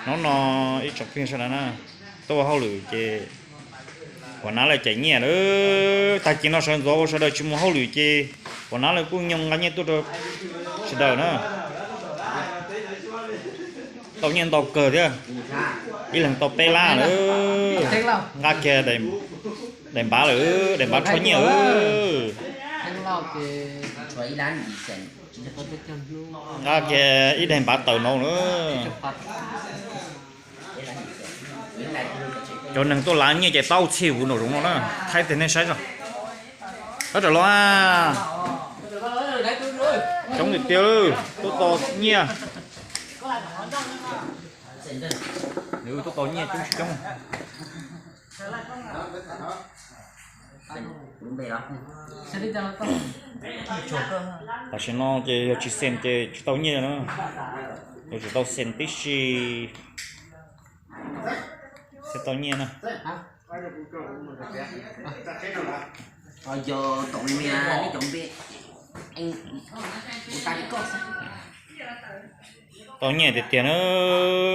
Hnub no ib tsoom phooj ywg sawv daws na, tuaj ua hauj lwm ces ua nab lawv cais nyiaj lawm. Tag kis no sawv ntxov sawv daws tsis mus hauj lwm ces ua nab lawv kuj nyoo nqa nyiaj tuaj rau sawv daws na. Tau nyiaj ntau kawg thiab, ib leeg tau peb lab lawm. Nqa kiag daim npav lawm, daim npav tshuaj nyiaj lawm. Nqa kiag ib daim npav tawm no na. Cov neeg tuaj lav nyiaj ces tau txhij vus nraum zoov no na, thaij tiag nej saib tso. Koj rawm los a. Coob tiag tiag, tuaj tos nyiaj. Nws tuaj tos nyiaj coob tsis coob. Tam sim no ces yog tsis xees ces tsis tau nyiaj na. Yog tsis tau xees tib si thiaj tau nyiaj na. Tau nyiaj tiag tiag na.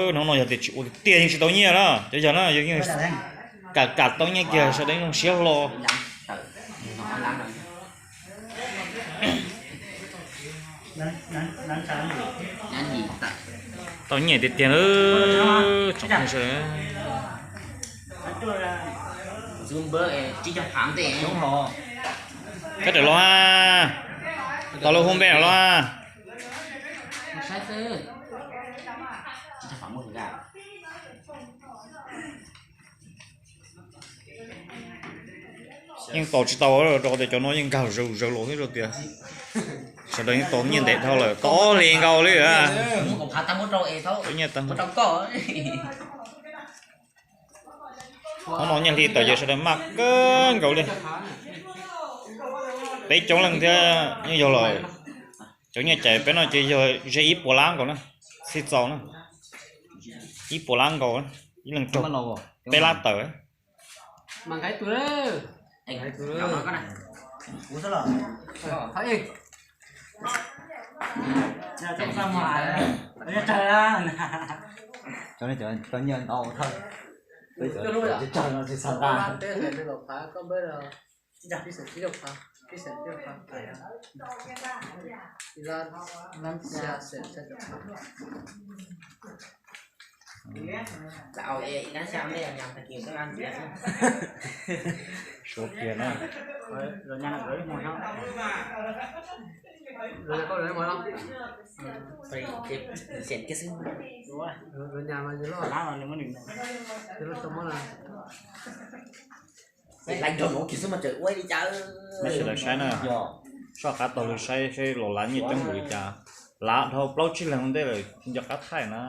Hnub no yog tias tsis ua tiag tiag yeej tsis tau nyiaj na. Cov yog na, yog yeej kam kam tau nyiaj kiag sawv daws zoo siab hlo. Tau nyiaj tiag tiag na. Tsoom phooj ywg sawv daws. Koj rawm los a. Tos lawv hu npe los a. Yeej tos tsis tau rau qhov tias cov no yeej nkag zaws zaws los thiab rau tias sawv daws yeej tos nyiaj ntev dhau lawm, tos ob hlis nkaus li. Hnub no nyiaj hli tawm ces sawv daws maj kawg nkaus li. Peb coob leej thiab yeej yog lawm. Cov nyiaj cais peb no ces yog ze ib puas lab nkaus na, txhij txaus na. Ib puas lab nkaus, ib leeg raug peb lab tawm. Cov nyiaj ntau thawj, peb cov tsawg no tsis txhob nqa. Suav kiag na. Sawv daws saib na, soj qab taug lw saib saib los lav nyiaj coob npaum li cas. Lav dhau plaub tsib leeg ua ntej lawm tsis nco qab thaij na.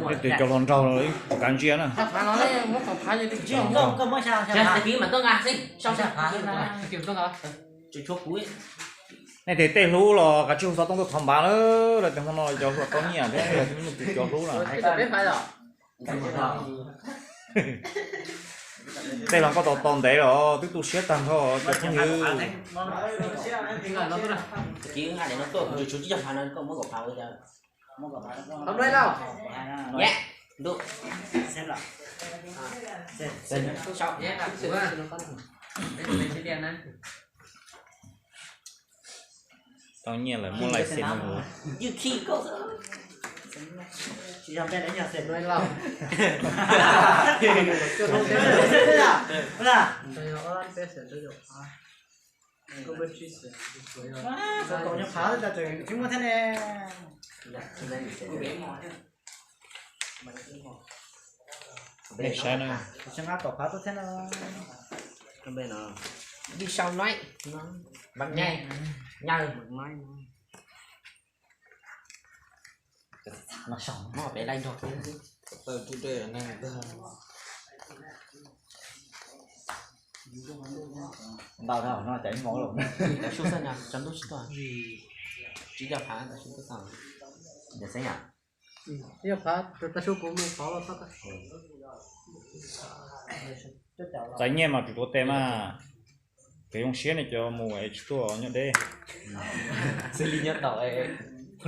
Leej twg cov hluas nraug ib puas kav ntsia na. Nej tias tej hlub los kav tsij hu xov tooj tuaj thov npav lawm, lawv tias hmo no cov hluas tau nyiaj thiab leej twg cov hlub na. Tej hluas nkauj tau tau ntev los twb tu siab tag nrho cov phooj ywg. Tau nyiaj lawm muab lais xes mus. Nej saib na. Bi sau nói, nyaw. Ntau dhau no cov ib mos lawm. Cov xub xab nyas cov ntub tsis tuaj. Tsis cov phav cov xub tuaj tau. Cov xeeb yom. Yog phav, tag su kuv mus pov. Txais nyiaj mas tsum tuav tes mas. Kev zoo siab ne cov mus es tsis tuaj nyob deb. Xws li nyob tau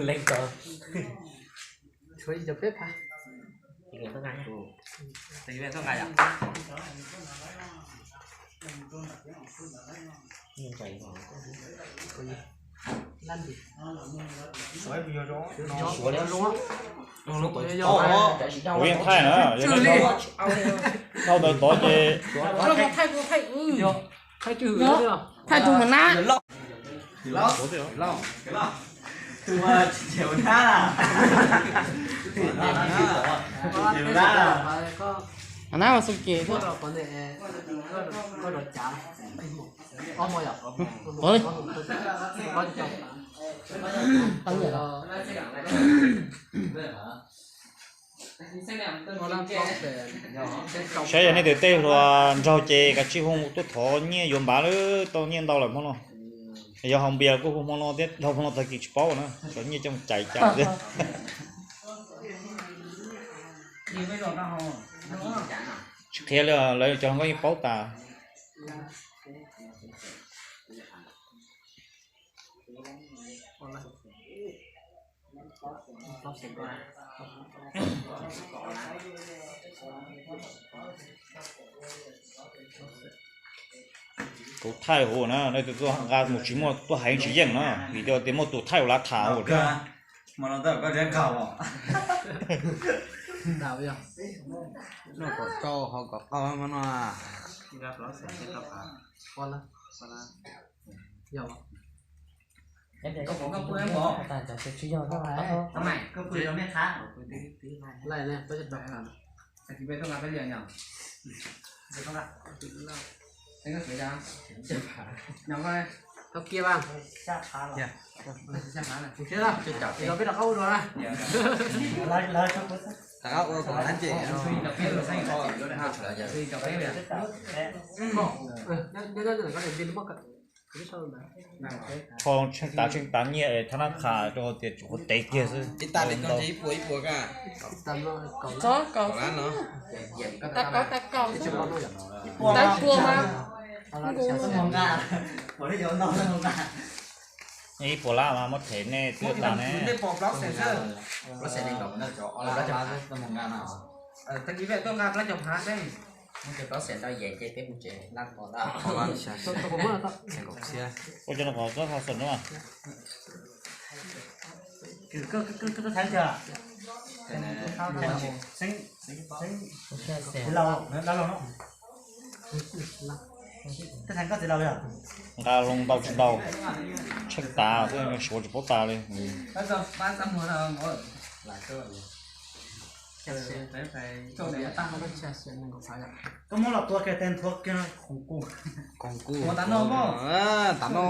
leej ko. Tshuav ib cov peb phav. Kuv yeej thaij na, yog nej dhau ntawd tod ces thaij tus mas na. Mas na mas xu ces thiab. Saib yog nej tus tej hluas nraug ces kav tsij hu tuaj thov nyiaj yuav npav lawm, tau nyiaj ntau lawm hmo no. Yog haus npias kuj hu hmo no thiab, dhau hmo no tag kis tsis paub na, cov nyiaj coj mus cais cas thiab. Tsis qhia li, lawv cov hluas nkauj yeej paub tas. Kuv thaij hauv na, nej tus tuaj nqa mus tsis muaj tuaj hais tsis yeej na, vim tias muaj tus thaij hauv lav tham hauv thiab. Noj kom tsau haus kom qaug mas no. Tau kiag mas. Rov qab ua kom lab ntses. Kho tsheej tav tsheej tav nyiaj es thab nab qha rau tias tsum ua tev kiag xwb. Ib tas li ko ces ib puas ib puas ka. Txog kaum lab no. Tas kaum tas kaum xwb. Tas ib puas mas. Ib puas lab mas muab them nej twb tas ne. Tag kis peb tuaj nqa plaub caug phav xwb. Ua cov no qhov txob qhov xwm no. Nqa loo ntau tsis ntau, tsheej tav xwb suav tsis paub tas li. Koj muab los tua kiag tes nthuav kiag no. Khoom kuj, khoom kuj. Tav no, tav no.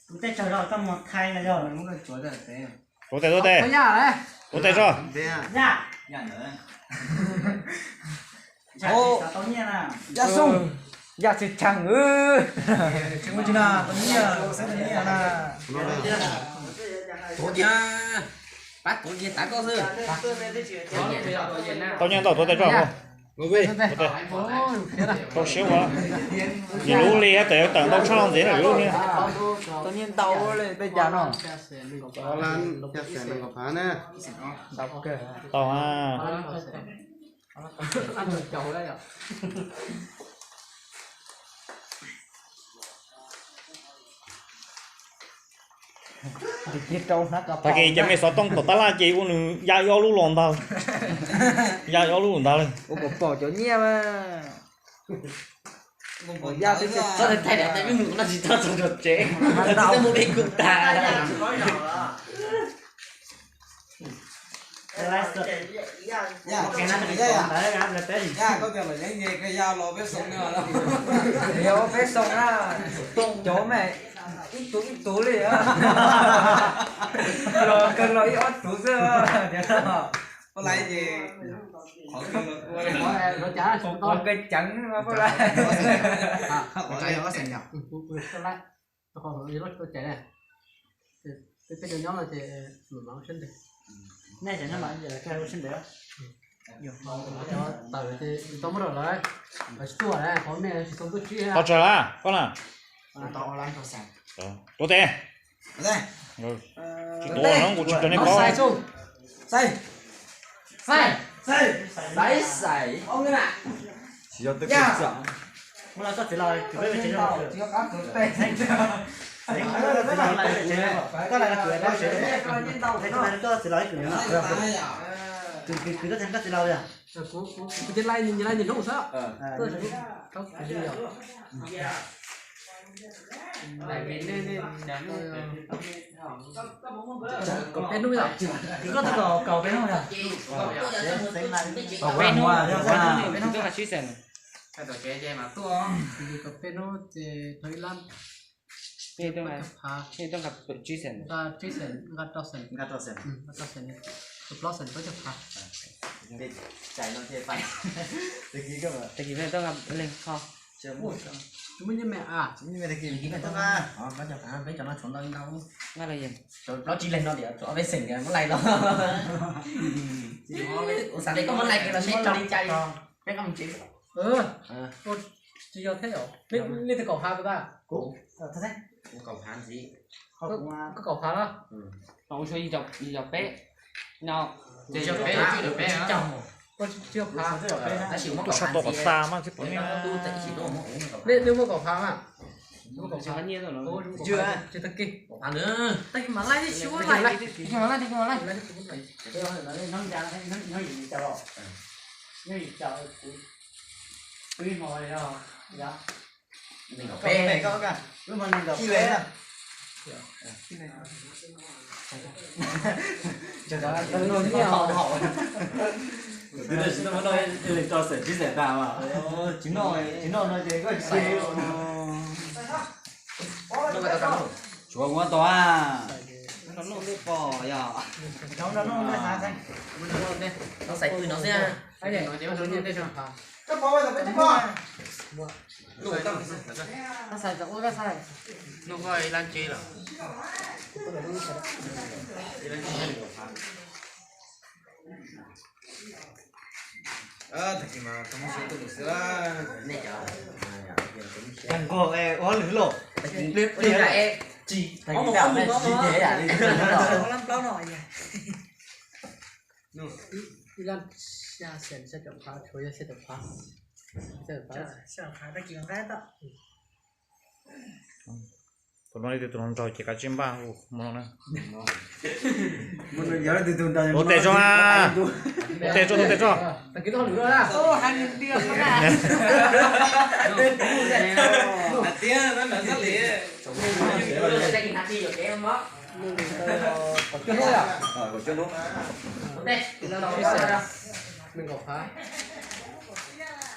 Tus teb chaws zog koj mus thaij na yog. Tuav tes, tuav tes. Tuav tes tso. Yaj, yaj ntawd. Yaj xoo, yaj tsis tsheej. Tsis muaj tsis na, tau nyiaj, xeeb tau nyiaj na. Tuav kiag, pab tuav kiag tav koj xwb. Tau nyiaj ntau tuav tes tso. Tau siab ua. Yus lub hli tawm tawm ntau tshaj ntxiv na yus lub hli. Tau nyiaj ntau li peb cas no. Tau na. Tag kis cov me xov tooj tom tab laj ces ua nws ya ib ob lub los ntag. Ya ib ob lub los ntag li. Ua kom pom cov nyiaj mas. Txhob thaij daim tej mus no tsis txhob txog tsev, txhob mus dej kuj tag. Yog koj tias lawm yeej koj ya los peb xoo na. Yog peb xoo na, cov me ib tug ib tug li. Los kawg los ib ob tug xwb. Ua laiv ces qhov kawg los ua li. Qhov kawg ceev ua laiv. Peb cov nyob no ces mam ua siab ntev. Nej cov nyob no ces ua siab ntev. Tawm ces tau muab rau lawv, lawv tsis tuaj na, qhov nej tsis tau tuaj tsib. Tau tsawg lawm koj na? Tuav tes. Tsis tuav no kuv tsis tuav nej paub. Xaiv, xaiv, xaiv. Koj txiv laus, koj txiv laus, koj txiv laus. Kuv ces laij, laij niag hnub xwb. Kaum peb hnub yom? Koj twb kaum, kaum peb hnub yom? Kaum peb hnub, kaum peb hnub, kaum peb hnub ces thov ib lab. Peb hnub, peb hnub, nqa tsib xees, nqa rau xees, nqa rau xees, tus plaub xees peb caug phav. Tag kis peb tuaj nqa leej ho. Tsis muaj nyiaj me a, tsis muaj nyiaj me, tag kis peb tuaj nqa, peb cov no tshuav ntau ntau. Nqa los yog plaub tsib leeg no tias tshuav ob peb xees muab laij los. Ua xav tias koj muab laij kiag los seb raug li cas, peb nqa mus tsev. Tsis yog thiab yom? Nej twg kaum phav puas tau? Kuv kaum phav ntxiv. Koj kaum phav los? Yim caum peb no. Koj tsib caug phav. Tuaj sab tod kom tag mas thiaj pom nej. Nej muaj kaum phav mas. Tsis tag kis. Tag kis mas laij, tsis muaj laij, tag kis mas laij. Peb, twb tsis tau muab noj, tsis noj no ces koj tsis. Tshuav kuv tau a. Noj pom yog. Noj xaiv twg no xwb. Noj koj ib lab tsev lawm. Tag kis mas tau muab siab tuaj mus xwb. Nqog ua lwm lauj. Ib lab xya xees xya caum phav, tshuav yog xya caum phav. Tus no li tus hluas nraug ces kav tsij npaj mus no na. Ua tes tso, ua tes tso, ua tes tso.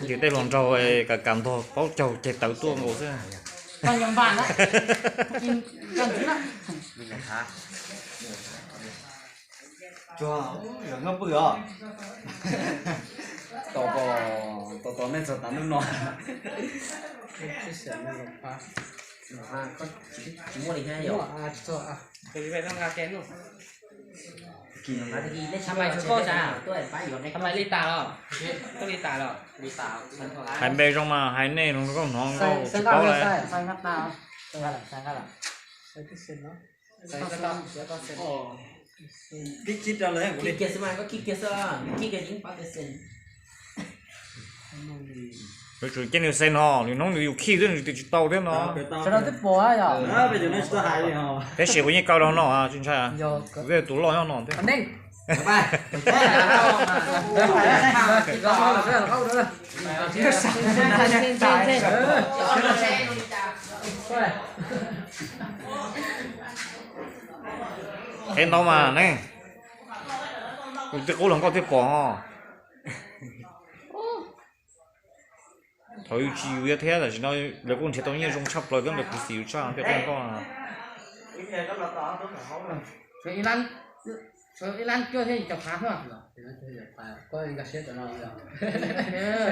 Yus tej hluas nraug kam kam ntog paub caug ceg tawv tuaj nkaus xwb. Tsuag, yog nyob pw os. Tos, tos, tos nej txog tas hnub no. Tsis muaj li thiab yom. Hais npe zoo mas hais nej zoo nkauj hnov nkauj tsis paub lawm. Yuav tsum cia nws xees no, lwm hnub nws yus khij xwb nws twb tsis tau thiab no. Sawv daws twb pom yom. Peb sim kuv yeej kaw rau no tsis ntshai. Kuv twb tus loj nyob no thiab. Qhia ntau mas ne, kuv twb qub hluas nkauj thiaj pom ho. Thaum yus tsis yus thiab tam sim no lawv kuj nrhiav tau nyiaj zoo tshaj plaws thiab, lawv khuv xim yus tshaj thiab qub hluas nkauj. Tshuav ib lab cuaj thiab yim caum phav xwb. Koj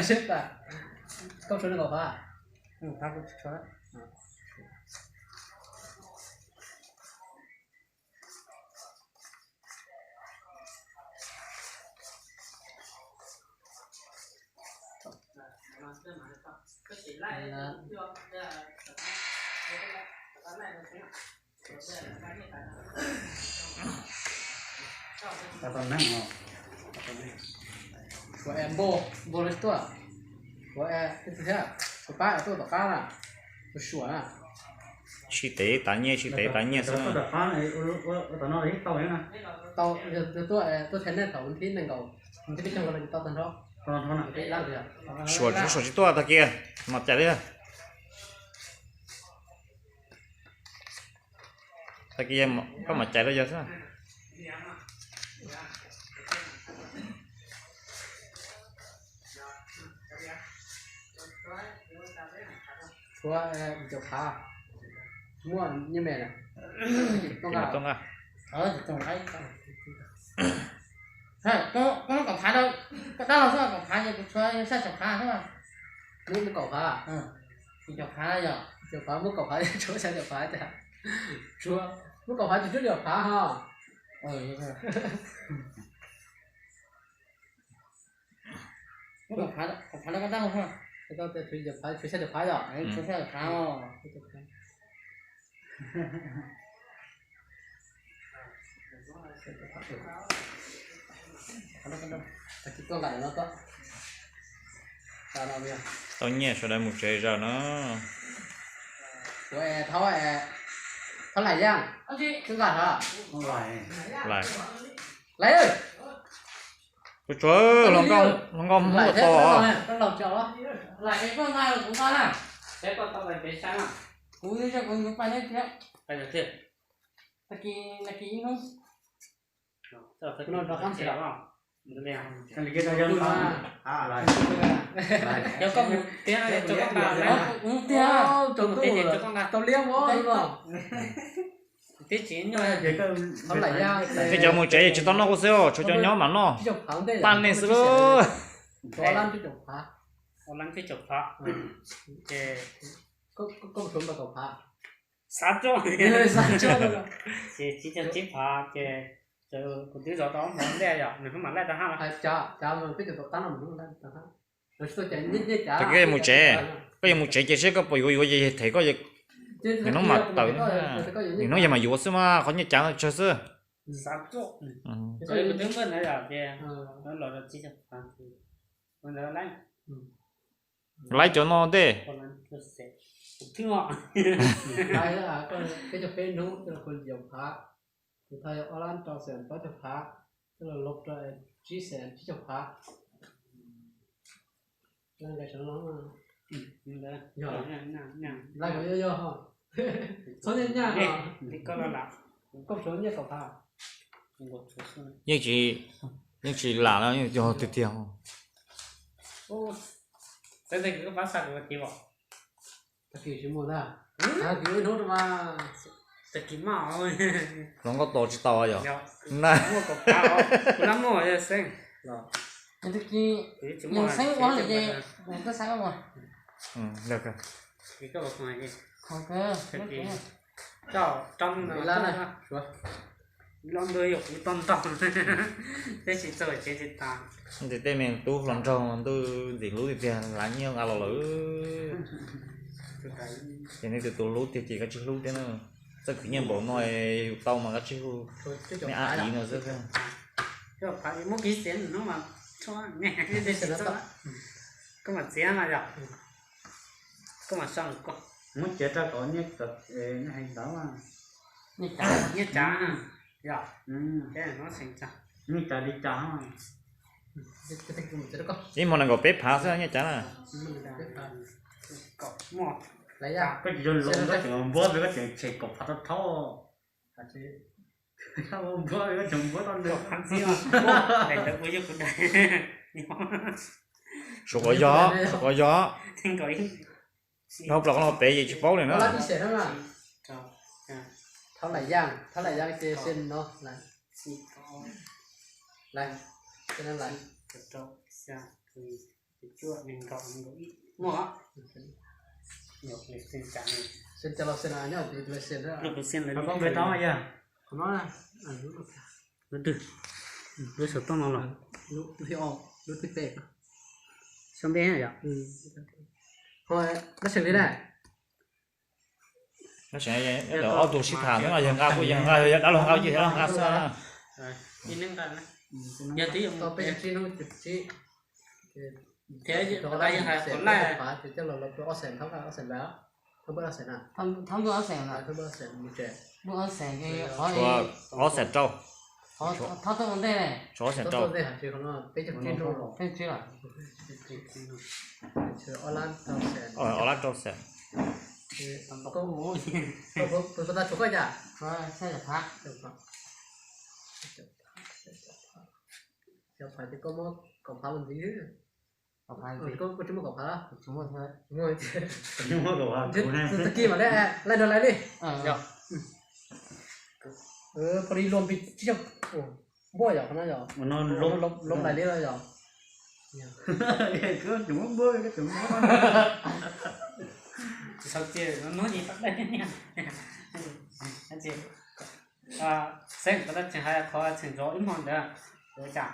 siab tas, koj tshuav nees nkaum phav. Nees nkaum phav kuv tshuav. Suav es npau, npau li tuaj. Suav es, kuv pab tuaj tom qab na. Suav na. Sib tev tas nyiaj, sib tev tas nyiaj xwb. Tau, tuaj, tuaj thaij nej thaum thib nees nkaum, thib peb caug tau tag nrho. Suav, Suav tsis tuaj tag kis, mam cais li. Tag kis koj mam cais rau yawg xwb. Suav, caum phav, muaj nyiaj me na. Koj muab kaum phav rau, koj dab laug xwb, kaum phav ces kuv tshuav xya caum phav xwb. Muab, muab kaum phav, caum phav yog, caum phav, muab kaum phav tshuav xya caum phav cas. Tshuav, muab kaum phav ces tshuav caum phav ho. Muab kaum phav, kaum phav rau koj dab laug xwb. Tshuav xya caum phav yog, tshuav xya caum phav os. Tau nyiaj sawv daws mus tsev zaum no. Thov, Thov Lais Yaj, Lais, Lais, kuv tsuav hluas nkauj muab to. Tib cov mus tsev tsis tau noj kuj xwb os, tshuav cov nyob mas noj. Paj nej xwb lauj. Xav tso, ces tsis tau tsib phav ces kuv twb zov tau ob hmos ntej yom, nws hnub mam laij tau hab. Tag kis koj yuav mus tsev, koj yuav mus tsev ces seb koj puas yuav, yuav ces them koj, nws hnub mam tawm, nws hnub yog mam yuav xwb mas qhov nyiaj cav tsawg xwb. Laib cov no ntej. Peb caug peb hnub, kuv tau ob lab rau xees plaub caug phav, coj los lov rau tsib xees tsib caug phav. Yog, yog, txhob nyaj nyaj, koj tsuav nyiaj kaum phav. Yeej tsis, yeej tsis lam no, yeej yog tiag tiag. Tag kis tsis muaj ntag. Tag kis ib hnub no mas. Tag kis maj. Hluas nkauj tos tsis tau yom. Na. Muaj kaum phav, kuv lab muaj yog xeeb. Tag kis yog xeeb ua li ces kuv twb xav ua. Tag kis coj rau, los ntawd yog kuv tau ntau, peb tsis txog tsev tsis tas. Ntes tej me tub hluas nraug ntuj ntxim hlub tiag tiag, lav nyiaj nqa los lawm. Ces nej tus tus hlub tiag ces koj tsis hlub thiab na. Txawj khwv nyiaj npaum no yus tau mas koj tsis hu, nej ab iv no xwb. Koj mam txiav mas yog, koj mam sau, muab txiav rau kom nyiaj heev ntawd. Nyiaj cav, yog, nyiaj cav li cas? Ib hmo nees nkaum peb phav xwb nyiaj cav na. Koj tsis yog lov, koj tseem npuab, koj tseem tshem kaum phav tau thaub. Npuab, koj tseem npuab tau ntawd. Suav kom yog, suav kom yog. Dhau plaws qhov no pem ces tsis paub li na. Lub xov tooj no los, lub thib ob, lub thib peb. Xyoo peb yom. Ho dab seem li na. Dab seem, ob tug sib tham no yog nqa kuj yog nqa, yog dab laug nqa kuj yog dab laug nqa xwb. Yog twb yog peb caug tsib hnub caug tsib. Thiab yog hais qhov laj, ob xees, thab ob xees lawm. Thab npawg ob xees lawm. Npawg ob xees, qhov ob xees rau. Thab tuaj ua ntej ne. Tshuav ob xees rau. Peb caug tsib lawm. Ob lab rau xees. Puas tau tshuav koj cas? Cov phav ces koj muab kaum phav los ntxiv. Koj tsis muaj kaum phav los? Tag kis mam li laij nrog lais li. Pha li luag pis tsib caug npuaj yom, qhov no yom. Loo lais li los yom. Xeeb, koj tab tseem hais qhov tseem zov ib hmo ntawd ua cas?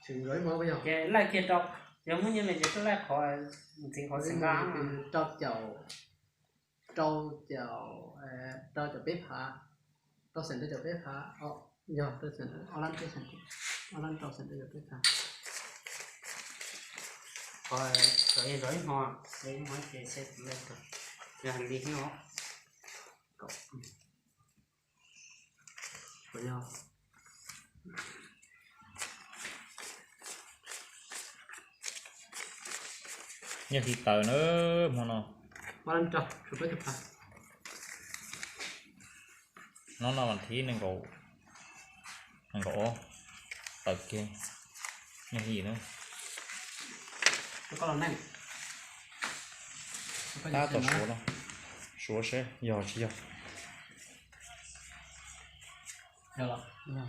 Ces laij kiag rau, yog muaj nyiaj me ces koj laij qhov ntxiv qhov xeem nqa. Rau caum, rau caum, rau caum peb phav, rau xees rau caum peb phav, yog rau xees, ob lab rau xees, ob lab rau xees rau caum peb phav. Qhov zov ib hmo, zov ib hmo ces seb puas laij tau, yog li thiab os. Nyiaj hli tawm na, hmo no. Hnub no vas thib nees nkaum, nees nkaum ob, tawm kiag nyiaj hli na. Tab tom suav no, suav seb yog tsis yog. Yog no.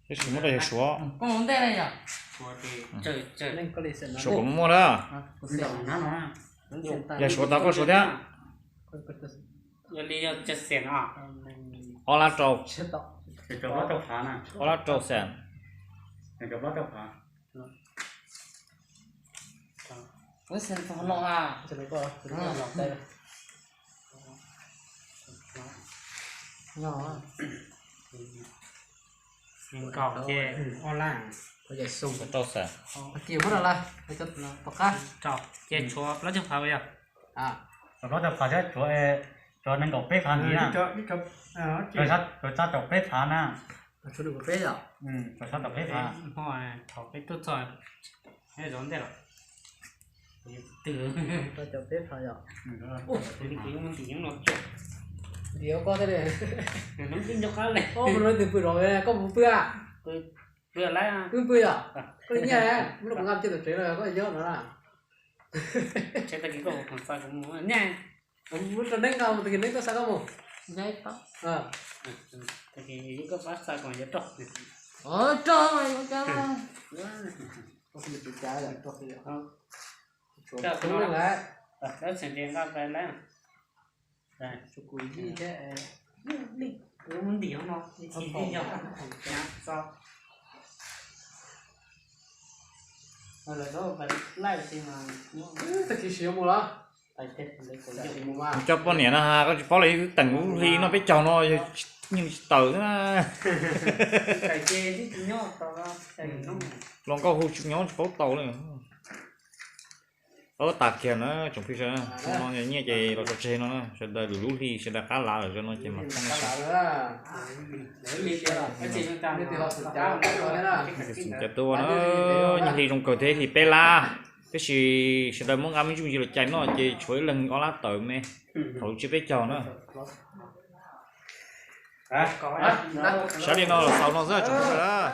Tab sis muab rau yawg suav. Suav kom muaj na. Yog suav tau koj suav thiab. Ob lab rau. Ob lab rau xees. Nkaum ces ob lab. Rau xees. Rau ces tshuav plaub caug phav yog. Tshuav plaub caug phav thiab tshuav, tshuav nees nkaum peb phav ntxiv na. Tshuav txog caum peb phav na. Tshuav txog caum peb phav. Thaum peb tuaj txog, zov ntej los. Ntiav koj thiab li. Mus no twg pw zov, koj mus pw a? Pw lawm. Wb pw yom? Koj li nyiaj, muab rau kuv nqa cia tom tsev los koj yuav no na. Tag kis koj mus xa kuv mus nyiaj. Kuv mus rau neb nqa mus, tag kis neb tuaj xa koj mus. Tag kis koj pab xa kuv yuav rau. Rau, rau. Koj tseem tias nqa pais lawm. Kuv ntim no, lawv tau pais laij si mas. Tag kis sim yuav mus los? Kuv coj poj niam na, koj tsis paub los wb teem lub hli noj peb caug no, yeej tsis tawm xwb na. Hluas nkauj hu tsis nyob tsis paub tau li. Tab tas kiag na tsoom phooj ywg, no nyiaj ces los tso tseg no na, sawv daws lwm lub hli sawv daws qab lav lawm no ces mas txhob. Txhoom cov tuaj na, nyiaj hli zoo kawg thiab, hli peb lab, tab sis sawv daws muab nqa me ntsuj ntsis los cais noj ces tshuav ib leeg ob lab tawm me, thaum lub tsiab peb caug na. Saib li no los xaus no xwb tsoom phooj ywg.